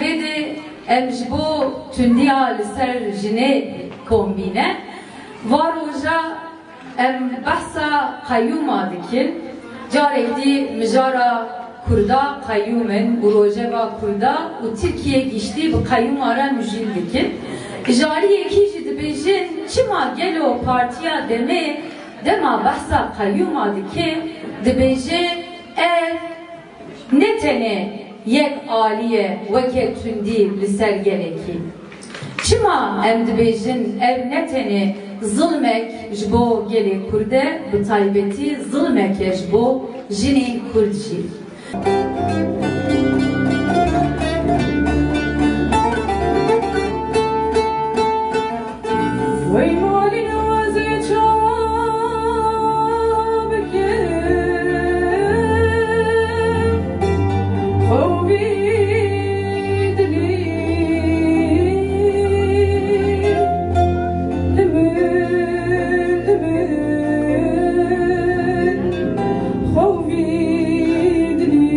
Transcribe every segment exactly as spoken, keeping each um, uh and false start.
Êdî em ji bo tundiya li ser jinê kombîne, va roja em behsa qeyûma dikin. Carek dî mijara Kurda qeyûm in û rojeva Kurda û Tirkiye giştî bi qeyûma re mijûl dikin. Ji aliyekî jî dibêjin, çima gelo Partiya Demê dema behsa qeyûma dike, dibêje ev ne tenê yek alî ye weke tundî li ser gelekî. Çima em dibêjin ev ne tenê zilmek ji bo gelê Kurd e, bi taybetî zilmek e ji bo jinên Kurd jî. Wey malî ez ê çawa bikim? Xew vî dilî li min, li min, xew vî dilî.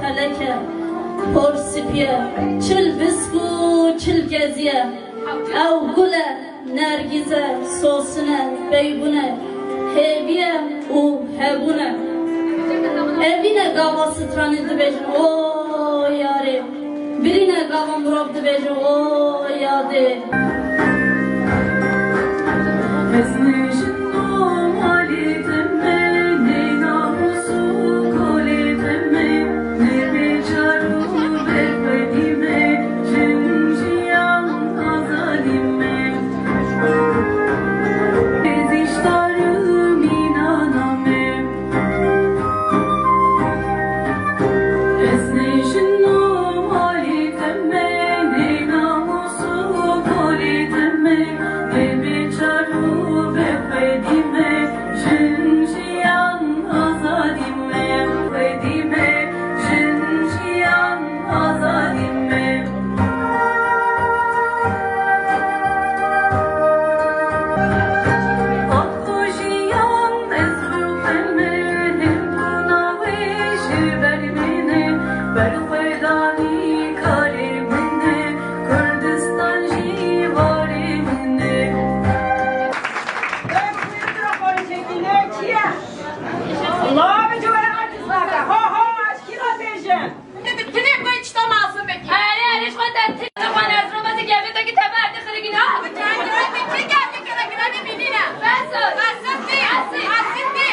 Feleke, por sipî ye, çil bisk û çil kezî ye. Ew gul e, nergîz e, sosin e, beybûn e, hêvî ye û hebûn e. Evîn e gava stranê dibêjin, o yarê. Birîn e gava mirov dibêje, o yadê. Ez ne jin û malê te me, ne namûs û kolê te me, ne bêçar û berxwedî me, jin, jiyan, azadî me. Ez îştar û mînana me. Ez ne jin û malê te me, ne namûs û kolê te me, ne bêçar û bêxwedî me, jin, jiyan, azadî me, xwedî me, jin, jiyan, azadî me. Ak û jiyan ez rûxê min, hindûna wê ji ber min e, berxwedanî karê min e, Kurdistan jî warê min e. Ev mikrofon çekîne çi ye? Allah bi cihê aciz nake. Ho, ho, ez kî re bêjim? Tenê xwe çita masum vekî. Erê, erê, ji xwe te ti xwe nezro, bes gevê te ki tebe erdê xirigîna. Çi gevê xirigîna ne bînîne? Bes ol. Bes ol. Bes ol.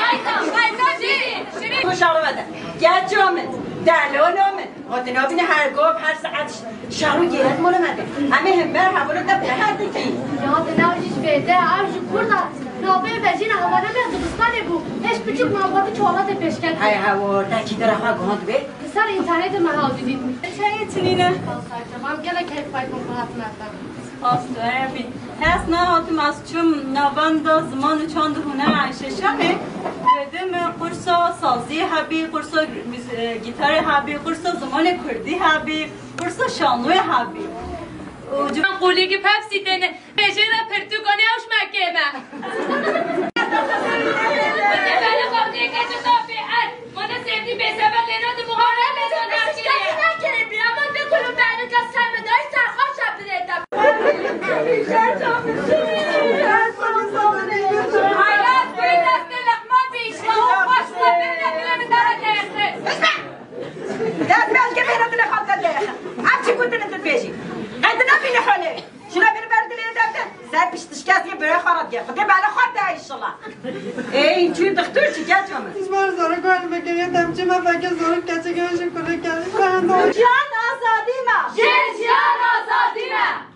Hayda. Hayda. Şirin. Şirin. Kuşağı ve de. Gel çiğ min. Delona min. Hatina bine her gov, her saat şaru geret mola mede. Eme hem merhaba da her dikî. Ya de ne jî bede, ev ji Kurda. Navê vejîna hevane me dibistanê bû. Hêj piçûk navxwe çikolata pêşket. Hey hewo, te kî dira xwe guhand bê? Li ser înternetê me haw didît. Çayê çinîne. Tamam, gelek keyf pay bûm ku hatime te. Spas tu, Ervî. Ez nehatim, ez çûm navenda ziman û çand û huner Ayşe Şamê. Dedim, e, kursa sazî hebî, kursa müz-, e, gitarê hebî, kursa zimanê kurdî hebî, kursa şanoyê hebî. Û civan qulî ki pepsî têne. Bêjê re pirtûk anî ew ji me kêm e. Wate bere xwe vê keçe tapê er. Mana sevdî bêseber lêna di muharebe de nakiriye. Nakiriye, bir ama bir kulüp verdik, sen mi dayı, sen hoşça bir ete. Güzel çalmışsın. Her zaman sana Piştişkesê bire xwe re diye. Xwedê bela xwe de inşallah. Ey, tu doktor çi keça min? Ji ber zarok wer vekiriye demçî me feke zarok keçik yan jî kurê kevî. Jiyan azadî me. Jin jiyan azadî me.